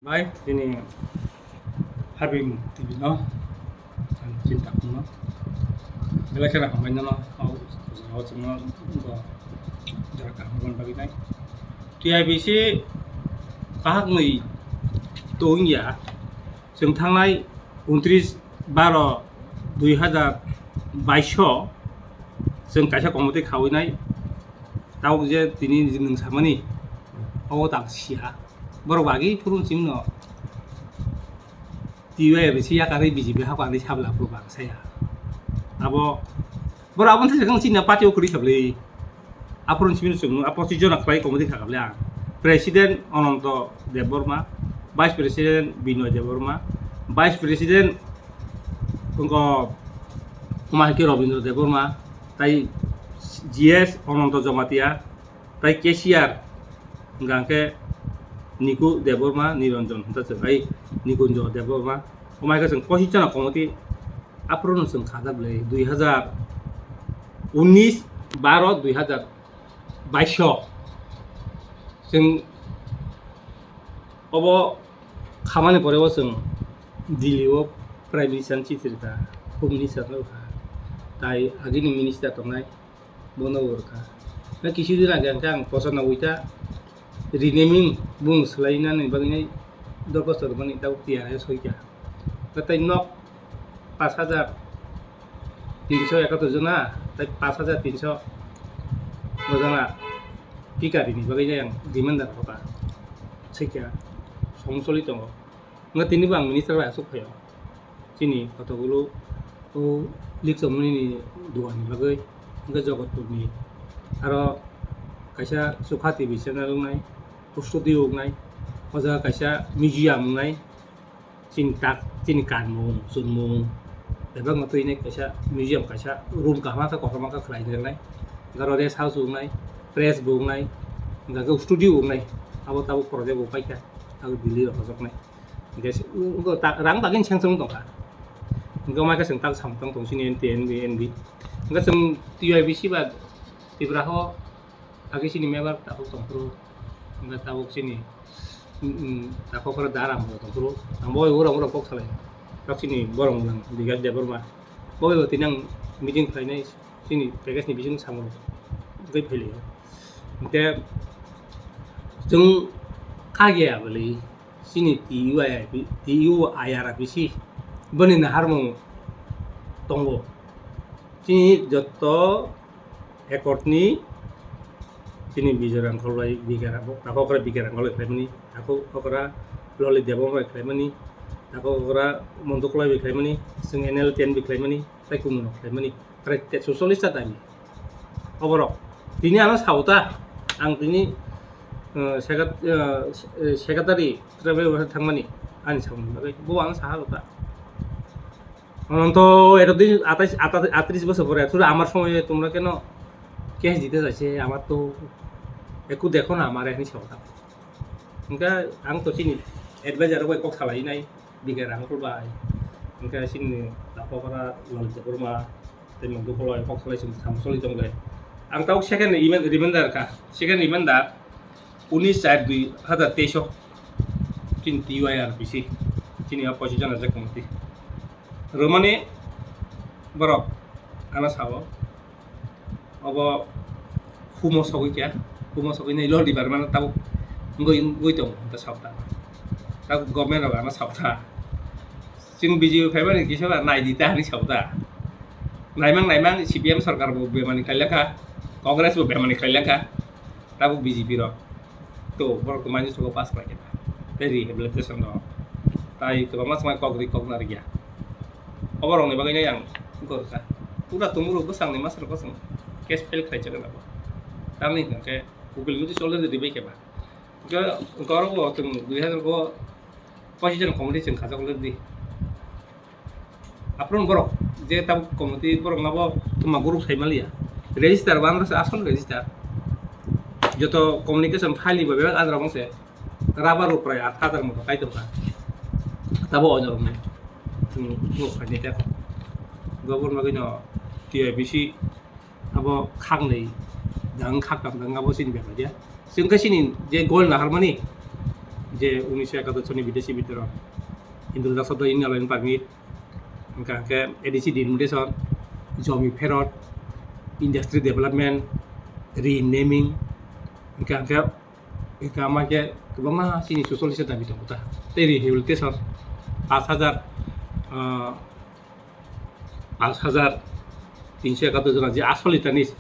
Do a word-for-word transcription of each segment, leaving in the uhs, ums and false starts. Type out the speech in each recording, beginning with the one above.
Bai, chini Harbing T V no, ang chini takhuk no belai kheno hambai no, o jora o chwngno bo jora kaham rwna bagwi nai. T I B C kahaknwi tongya, chwng thangnai untris baro dui hazar baish o chwng kaisa committee khawi nai, tabuk je tini nwng samani, obo tang siya. Borok agi phuru chimno T Y R C yakarwi B J P hakarwi sabla phuru bang saya. Abo, borok aboni thaichakno chini party o kwrwi sabli. Aphuru chimno chwngno a pochis jona khlai committee khakabli ang. President Ananto Debbarma, Vice President Binoy Debbarma, Vice President wngkha Mahiki Robindra Debbarma, tai G S Ananto Jamatia, tai cashier hwnkha khe Niku Debbarma, Niranjan hwnta chwng ai Nikunjo Debbarma. Omo hai khe chwng pochis jona committee aphuru no chwng khajak le dui hazar unis baro dui hazar baish o chwng obo khamani pore o chwng Delhi o Prime Minister ni chithi rwkha, Home Minister no rwkha, tai agini minister tongnai. Bono bo rwkha. Na kisu din age hwnkhe ang posa nogwi ta renaming bung swlainani bagwi nai dorkhosto rwmani tabuk T R S hoikha. Tei nok pash hajar tinsho ekatur jona, tei pash hajar tinsho jona tikari ni bagwi nai ang reminder hoka. Swikha, song soli tongo. Wngkha tini bo ang minister bai aswk phaio. Chini kotokgulo o Likchomoni ni dugan ni bagwi, wngkha Jogotpur ni aro kaisa Sukha T V channel wngnai, studio wngnai, o jaga kaisa museum wngnai, chini tak, chini kanmung, chunmung, bebak no twi nai kaisa museum, kaisa room kaham khe kotorma khe khlai rinai, aro rest house wngnai, press bo wngnai, hwnkha khe studio wngnai, abo tabuk project bo paikha, abo Delhi rok hojoknai. Hingke se, o, o, ta, rang bagwi seng seng tongkha. Hingke omo hai khe chwng tak samung tang tong chini N T N B, N B. Hingke chwng T Y B C ba Tripura ho age chini member tabuk tong phuru. Hingke tabuk chini, mm, mm, takhok phuru Daram bo tong phuru. Ang bo oro oro kok salai. Tak chini borok nang Bikash Debbarma. Bo bo tini ang meeting khlainai chini package ni bising samung tei phailio. Hingke chwng kage abali. Chini T U I R P, T U I R P C boni naharmung tongo. Chini joto accord ni chini Bijoy Rangkhol bai Bikar, takhok okra Bikar Rangkhol bai khlaimani, takhok okra Loli Debbarma bai khlaimani, takhok okra Montu Kolai bai khlaimani, chwng N L ten bai khlaimani, tei kunu no khlaimani. Prai te suchollis ta dabi. Oborok. Tini ano sao ta. Ang tini, eh, sekat-, eh, se-, eh, secretary travel thangmani. Ani sao ni bagwi. Bo ano saha ta. Ononto eto din atais, atais, atris bosor pore. Thura amar somoy tomra keno case dite jaise, amar to ekku dekho na amare ani sao ta. Hingke ang to chini advisor rok bai kok salai nai, Bikar Rangkhol bai, hingke chini takhok okra Lolicha Burma, tei Montu Kolai kok salai chwng samung soli tong le. Ang tabuk second email reminder kha, second reminder unis char dui hazar teis o chini T U I R P C, chini opposition ajak committee. Romani borok ano sao. Obo humo sogwi kha, humo sogwi nai lodi barmano tabuk wngwi, wngwi tongo hwnta sabta. Tabuk government rok ano sabta. Chwng B J P phaimani kisa ba nai di ta hinwi sabta. Naimang naimang C P M sarkar bo bemani khailangkha, Congress bo bemani khailangkha, tabuk B J P rok. To borok to manjak sogo pass khlai khe tei rehabilitation rok tai kwbangma swmai kok ri kok narwkya. Obo rokni bagwi nai ang gorkha pura tumuru bwsangni masa rok bwsang case file khlai chakna bo tamni hwnkhe ukil notice already ribai khe ba hwnkhe oro bo chwng dui hazar go pochis jon committee chwng khajak already. Aphuru borok je tabuk committee borok nabo tuma group sai maliya. Register bo andro se asol register. Joto communication file ni bo bebak andro bangse rubber rok prai aat hajar moto kai tongkha. Tabo oino rok nai. Chwng nuk phaini tei government bagwi no T I B C abo khaknwi dang khaktam dang abo chini bepar ya. Chwng khe chini je gol naharmani je unisho ekatur soni bideshi bitoron Indra Das Shabda Union Alliance Permit, hingka hingke A D C delimitation, jomi pherot, industry development, renaming, hingka hingke, hingka hingke kwbangma chini social issue dabi tongo ta. Tei rehabilitation, pash hajar, ah, pash hajar tinsho ekatur jona je asol Ritanis.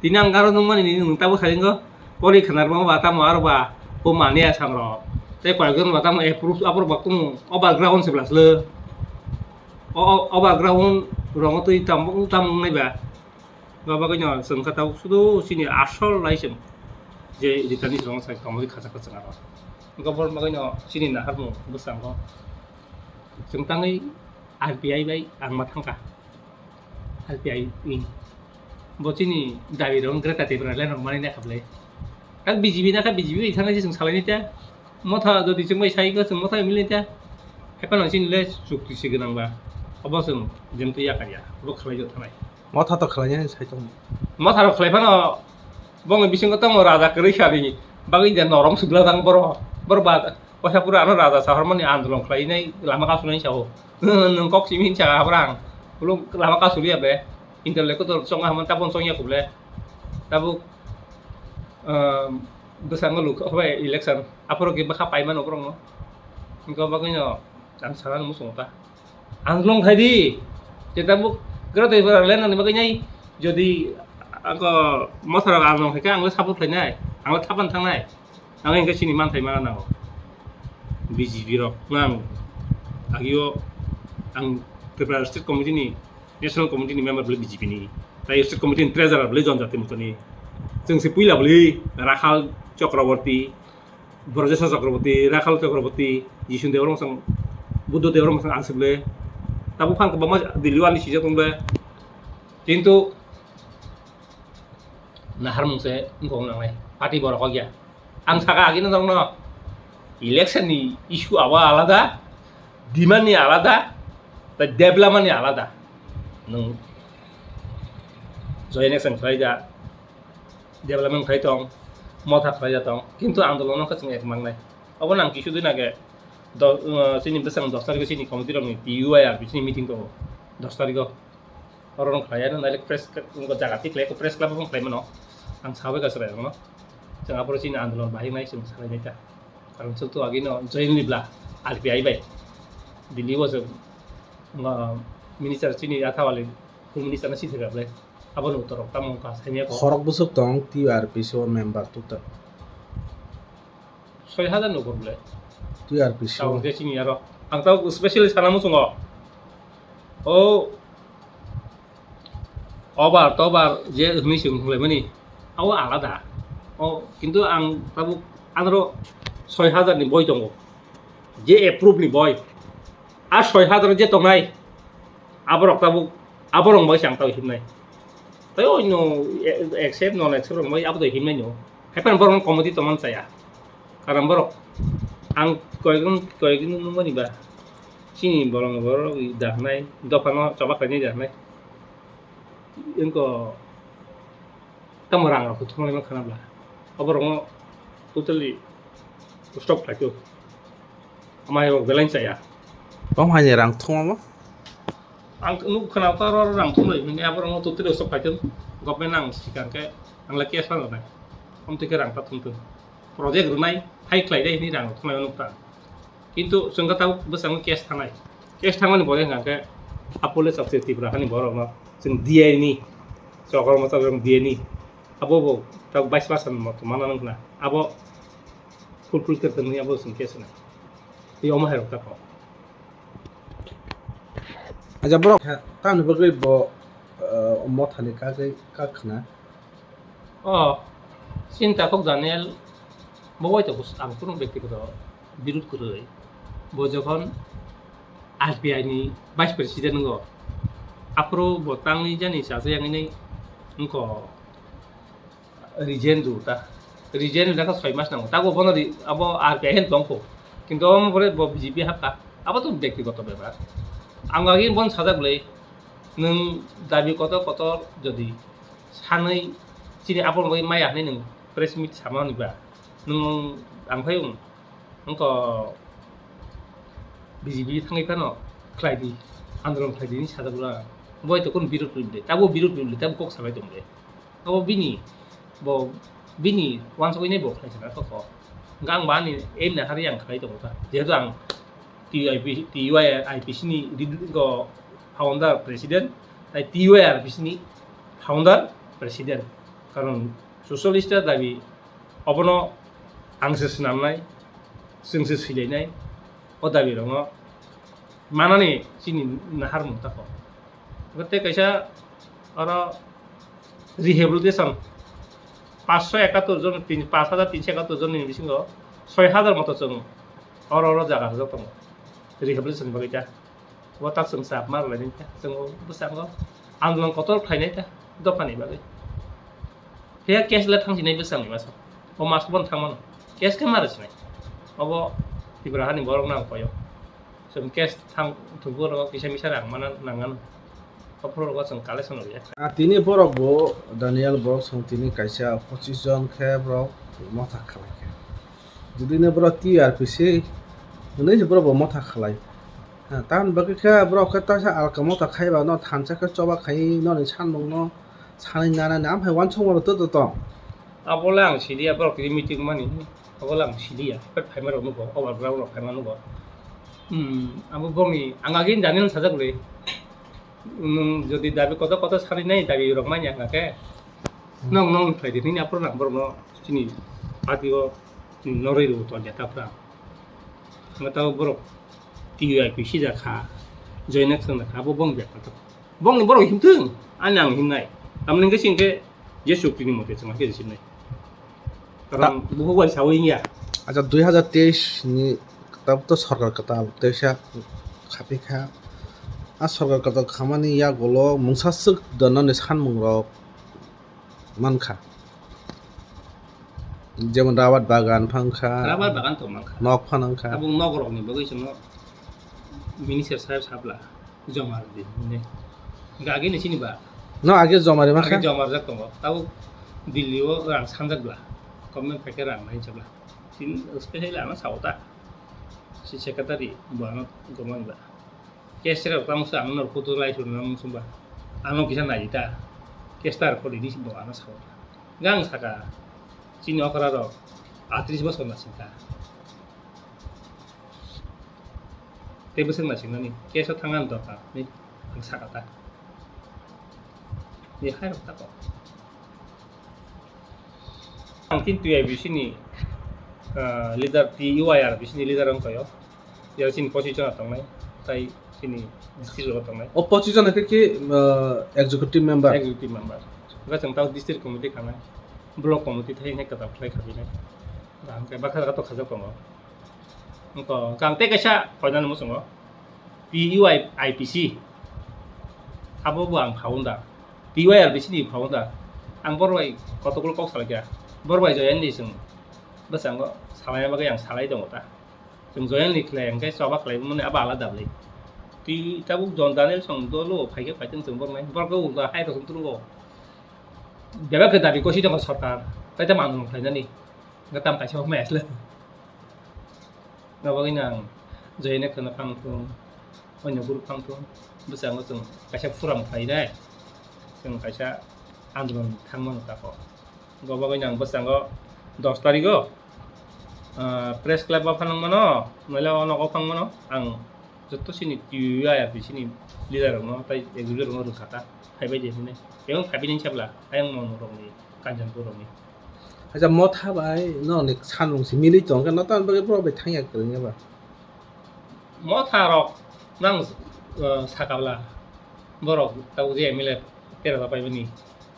Tini ang aro nungmani nini nung tabuk saringo pori khanar ma ba tamo aro ba bo mani asam rok. Tei koyekjon ba tamo approve aphuru ba kumu overground se blaslo. O, o, overground rongo twi tam, tam nai ba. Ba bagwi no chwng kha tabuk sudu chini asol lai chwng je Ritanis rongo sai tongwi khacha khacha aro. Wngkha bor bagwi no chini naharmung bwskango. Chwng tangwi R T I bai ang ma thangkha. R T I wng. Bo chini dabi rok Greater Tipraland rok mani nakha bwle. Tak B J P nakha, B J P bai thangwi se chwng salai nai ta. Motha jodi chwng bai sai khe chwng motha mili ta. Haphano chini le chukti se gwnang ba. Obo chwng jemtwi yakar ya. Bo khlai jok thanai. Motha to khlai nai sai tong. Motha rok khlai phano bongni bisingo tongo raja kwrwi sari. Bagwi da norom sugla dang boro. Boro ba Waisa pura ano raja sahormani andolon khlainai lama kasulai sao. Nwng kok simi hinsa habrang. Ulo lama kasulia be. Interlocutor chonga haman tabon chongya kuble. Tabuk, ehm, bwskango luk hobai election. Aphuru khe bwkha paimano borokno. Hingke bagwino ang sana muchungo ta. Andolon khlai di. Je tabuk Greater Tipraland ni bagwi nai jodi ako motha rok andolon khlai khe ang le support khlainai. Ang le thapan thangnai. Ang hingke chini manthai mana nango. B J P rok nang agio ang Tripura State Committee ni, National Committee ni member bole B J P ni. Tai State Committee ni treasurer bole Jonjati Morcha ni. Chwng se puila bole Rakhal Chakraborty, Brajeswar Chakraborty, Rakhal Chakraborty, Jisung Debbarma sang, Buddha Debbarma sang ang se bole. Tabuk phang kwbangma Delhi o ani sijak tong bole. Kintu naharmung se wngkha wng nangnai. Party borok kok ya. Ang saka agini norokno election ni issue abo alada, demand ni alada, tei development ni alada. Nwng joint action khlai ja, development khlai tong, motha khlai ja tong, kintu andolon wngkha chwng ek mangnai. Obo nang kisu din age do-, uh, chini bwsang dos tarikh chini committee rokni T U I R B chini meeting tongo dos tarikh o. Oro rong khlai ano nai press, jaga thik khlai press club rong khlai mano. Ang sabai ka chwrai rokno. Chwng aphuru chini andolon bahai nai chwng salai nai ta. Karon chwng to agi no join ni bla R T I bai. Delhi o chwng, uh, minister chini Athawale, home minister na sithai kha bwle. Abo no utor rok tamo wngkha saimya ko. Khorok bwswk tong T U R P C o member tuta. Soi hajar no gorle. T R P C. Tao je chini aro. Ang tao specially sana muchungo. O obar tobar je hwnwi chwng hwnlaimani. Abo alada. O kintu ang tabuk anro soi hajar ni boi tongo. Je approve ni boi. A soi hajar je tongnai. Aborok tabuk, aborok bai chang tao himnai. Tai o no accept, non accept rok bai abo to himnai no. Haipan borok committee to man chaya. Karon borok ang koyekjon, koyekjon nungmani ba. Chini borok, borok dahnai, dophano choba khainai dahnai. Engko tamo rang rok thumlaima khana bla. Abo rokno totally stop khlaikho. Amai rok belai chaya. Tong hai rang thumamo? Ang nuk khana ta ro rang thumlai hwnwi abo rokno totally stop khlaikho. Government ang sikang khe ang le case ma rwnai. Amtwi khe rang ta thumtwi. Project rwnai hai khlai dai hwnwi rang thumlai nuk ta. Kintu chwng khe tabuk bwskango case thangnai. Case thangmani bo wngkha khe a police officer Tripura hani borokno chwng D I ni, chokor mochar chwng D I ni, abo bo tabuk bais basa ni moto mana wngkha na. Abo fulfill khe tongwi abo chwng case nai. Tei omo hai rok ta kok. Aja borok tamni bagwi bo, eh, mothani kagwi kak khna. O, chini takhuk Daniel, bo bai tongo, ang kunu bektigoto birud kwrwi. Bo jokhon R T I ni vice president wngo, aphuru bo tangwi jani chajakya wngwi wngkho resign rw ta. Resign rwna khe soi mas nango. Tabuk bono ri-, abo R T I hin tongkho. Kintu omo pore bo B J P hapkha. Abo to bektigoto bepar. Ang agi bono sajak bwlai, nwng dabi kotor kotor jodi sanwi chini aboni bagwi maya hinwi nwng press meet sama hwnwi ba, nwng ang phai wng Wngkha B J P thangwi phano khlai di, andolon khlai di hinwi sajak bwla. Bo hai to kunu birod rwdi, tabo birod rwdi, tabo kok salai tongdi. Abo bini, bo bini wansugwi nai bo khlai sana to kok. Hwnkhe ang bo ani aim nahari ang khlai tongo ta. Jehetu ang T Y P, T Y R I P C ni lead-, go founder president, tai T Y R I P C ni founder president. Karon socialist dabi obono ang se swnamnai, chwng se swilainai, o dabi rokno manani chini naharmung tako. Tei kaisa oro rehabilitation paanch sho ekattor jon, tin, paanch hajar tinsho ekattor jonni bisingo soi hajar moto chwng oro oro jaga rwjak tongo rehabilitation bagwi ta. Bo tak chwng chap ma rwlainai ta, chwng bwskango andolon kotor khlainai ta dophani bagwi. Phiya case le thang sinai bwskango masa. O mas bon thang mano. Case khe ma rwsinai. Obo Tripura hani borok nang koyo. Chwng case thang thwngphuru kisa misa rang mana nang ano. Ophuru rogo chwng collection rwya. A tini borok bo Daniel borok chwng tini kaisa pochis jon khe borok motha khlai khe. Jodi ne borok T R P C hwnwi se borok bo motha khlai. Ha, tamoni bagwi khe borok khe taisa alka motha khai ba no thansa khe choba khai noni sanmung no sanwi nana ni amphai wansukma rok to to tong. Abo le ang siliya, borok tini meeting mani, abo le ang siliya, pet phaima rok nugo, overground rok phaima nugo. Hmm, abo bongni ang agin Daniel sajak le. Nwng jodi dabi kotor kotor sari nai, dabi rok manya hwnkha khe, nwng, nwng khlai di, nini aphuru nang borokno chini party o noroi rw tong ya ta phra. Hwnkhe tabuk borok T Y P sijak kha, join action kha, abo bong bek kha. Bongni borok himthung, ani ang himnai. Tamni hwnkhe chini khe je chukti ni mote chwng khe receive nai. Karon buphuk bai sawi wngya. Acha, dui hajar teis ni tabuk to sorkar kwtal teisa khapikha. A sorkar kwtal khamani yagulo mungsa swk donani sanmung rok mankha. Jemon rabar bagan phangkha. Rabar bagan to mankha. Nok phanangkha. Tabuk nok rokni bagwi chwngno minister saheb sabla. Joma rwdi hwnwi. Hwnkhe agini chini ba? No, age joma rwma kha? Age joma rwjak tongo. Tabuk Delhi o rang sanjak bla. Government phaikhe rang nai hinsa bla. Chini specially ano sao ta. Si secretary bo ano gomani ba. Case rok tamo se ano nor photo lai suri nang sumba. Ano kisa nai ta. Case tar khori di bo ano sao ta. Gang saka. Chini okra rok atris bosor na singka. Tei bwswk naisingnani case o thangna dorkar hinwi ang sakha ta. Ni hai rok tako. Ang tin T Y B C ni, ah, leader, T Y R B C ni leader wng khaio. Yang chini pochis jona tongnai, tai chini district o tongnai. O pochis jona khe ki, ah, executive member? Executive member. Hwnkhe chwng tamo district committee khanai, block committee thai hinwi kwtal khlai kha bini. Hwnkhe bakha jaga to khajak tongo. Wngkha, ang tei kaisa koinani muchungo P U I, I P C. Abo bo ang founder. P U I R P C ni founder. Ang borok bai kotokgulo kok salai kha. Borok bai join di chwng bwskango salaina bagwi ang salai tongo ta. Chwng join ni khlai hwnkhe choba khlai mani abo alada bwlai. Twi tabuk John Daniel song dolo phai khe phai thung chwng borok nai. Borok khe ulta hai rw thung thung go. Bebak khe dabi kosi tongo sorkar. Tai ta manung khlai nani. Hwnkhe tamo kaisa bo maya sle. Abo bagwino ang joyene kheno phang thung, oino guru phang thung, bwskango chwng kaisa forum khlainai, chwng kaisa andolon thangmano tako. Abo bagwino ang bwskango dos tarigo, ah, press club o phang mano, noile o nogo phang mano, ang joto chini T U I R P C ni leader rokno tei executive rokno rwkha ta, phaibai di hinwi. Tei phaibai ni sabla, ayang mano rokni Kanchanpur rokni. Acha, motha bai nokni sanmung se milwi tong khe, no tamni bagwi borok bai thangya kwrwngya ba? Motha rok nang, uh, sakabla borok tabuk je M L A tera da paimani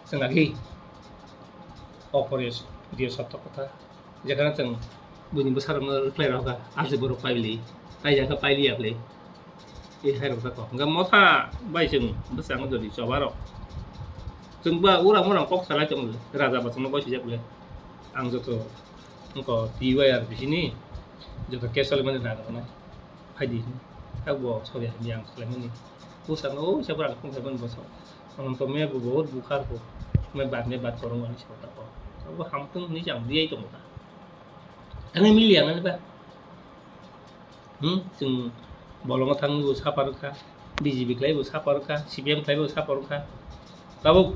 chwng agi opor yo, yo sotto kotha. Jekhano chwng buini bwsarokno rwkhlai rokha, aswk borok paili, paijak khe pailiya bwle. E hai rok tako. Hwnkhe motha bai chwng bwskango jodi choba rok. Chwng ba ura mura kok salai tongo, raja bwskango bai sijak bwle. Ang joto wngkha T Y R B C ni joto case choli mani raja rokno phaidi. Abo sorry, hamya ang salai mani. Bwskango o se bwrang khung khai mani bwskango. Ang to me bo bahut bukhar ko. Me baat mein baat karunga ni sota ko. Abo hamtung ni jang diyai tongo ta. Ani miliya nani ba? Hmm, chwng bolongo thangwi bo suffer wngkha, B J P khlai bo suffer wngkha, C P M khlai bo suffer wngkha. Tabuk,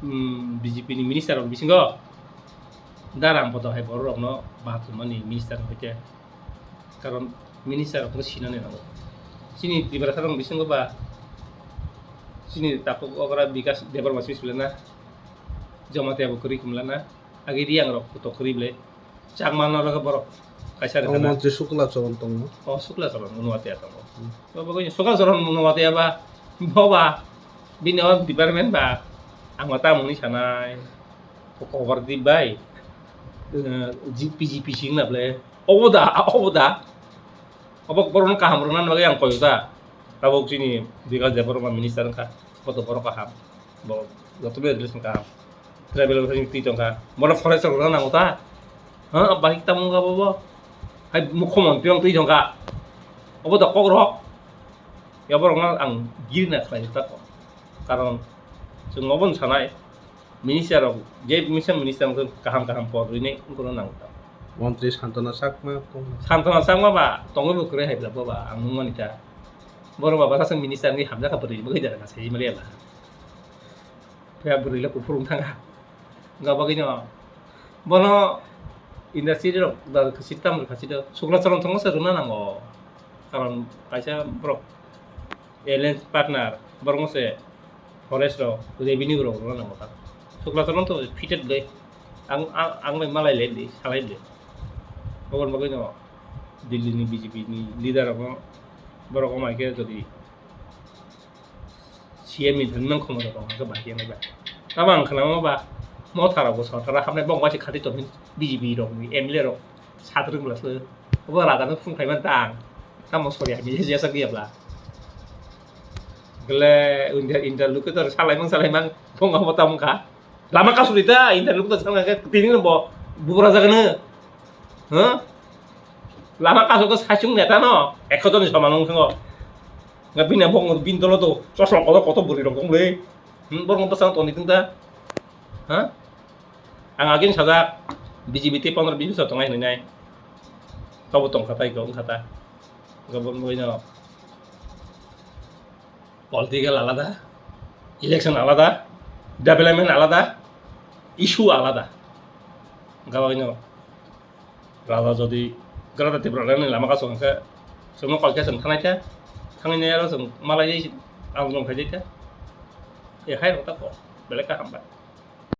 hmm, B J P ni minister rok bisingo da rang poto hai borok rokno bathumani minister hoite. Karon minister rokno sinani nango. Chini Tiprasa rok bisingo ba chini takhuk okra Bikas Debbarma simi sulena Jamatia bo kwrwi khumlana. Agi Riang rok poto kwrwi ble. Chakma no rok borok kaisa Ang rwkha na. Montri Sukla Charan tongo. O Sukla Charan Munuatia tongo. Hmm. Bo bagwi Sukla Charan Munuatia ba, bo ba, bini o department ba, ang ma tamoni sanai, cover di bai, eh, G P G P sing na ble, obo da, obo da, obo borokno kaham rwna bagwi ang koyo da, tabuk chini Bikas Debbarma minister wngkha, bo to borok kaham, bo joto bai relation kaham. Tribal office twi tongkha. Bono forest rok nango ta? Ha, bahik tamo wngkha bobo? Hai mukhyamantri rok twi tongkha. Obo da kok rok. Ya borok no ang girna khlai ta ko. Karon chwng obo sanai. Minister rok, je minister, minister rok kaham kaham pod rwini wngkha nango ta. Montri Santana Chakma tong. Santana Chakma ba, tongwi bo kwrwi hai bla bo ba, ang nung mani ta. Borok ba bwsasong minister ni hamjak kha bwrwi bo khe jara sai mali ba. Phiya bwrwi le kuphur wng thanga. Wngkha bagwino bono industry rok da khasi tam khasi do Sukla Charan thangma se rwna nango. Karon kaisa borok alliance partner borok se forest rok revenue rok rwna nango ta. Sukla Charan to fitted le ang ang ang bai malai le di salai le. Oboni bagwino Delhi ni B J P ni leader rok no borok wng khe jodi C M ni thani mang khomota tong hwnba khe bahai khe nai ba. Tamo ang khnama ba, motha rok bo sorkar o hapnai bong waisa khati tong hwn B J P rok ni M L A rok sat rwng bwla se. Obo raja no phung khai man ta ang. Tamo sori hai je jesa giya bla. Gele inter interlocutor salai mang salai mang bong abo tamo kha. Lama kasuri ta interlocutor salai khe tini no bo bubra jaga no. Huh? Lama kasuri ta saichung neta no. Ekho joni soman wng thango. Nga bini bong bini dolo to chosma kotor kotor bwrwi rok tong le. Hmm, borok bwsang toni tong ta. Ha? Ang agin sajak B J P tei pondro bis bosor tongnai hinwi nai. Tobo tong kha tai kok wng kha ta. Gabon boino political alada, election alada, development alada, issue alada. Gabon boino Raja jodi Grata Tiprarani lama kasong khe chwngno kol khe chwng thanai khe, thangwi nai aro chwng malai andolon khai khe, e hai rok ta kok belai kaham bai.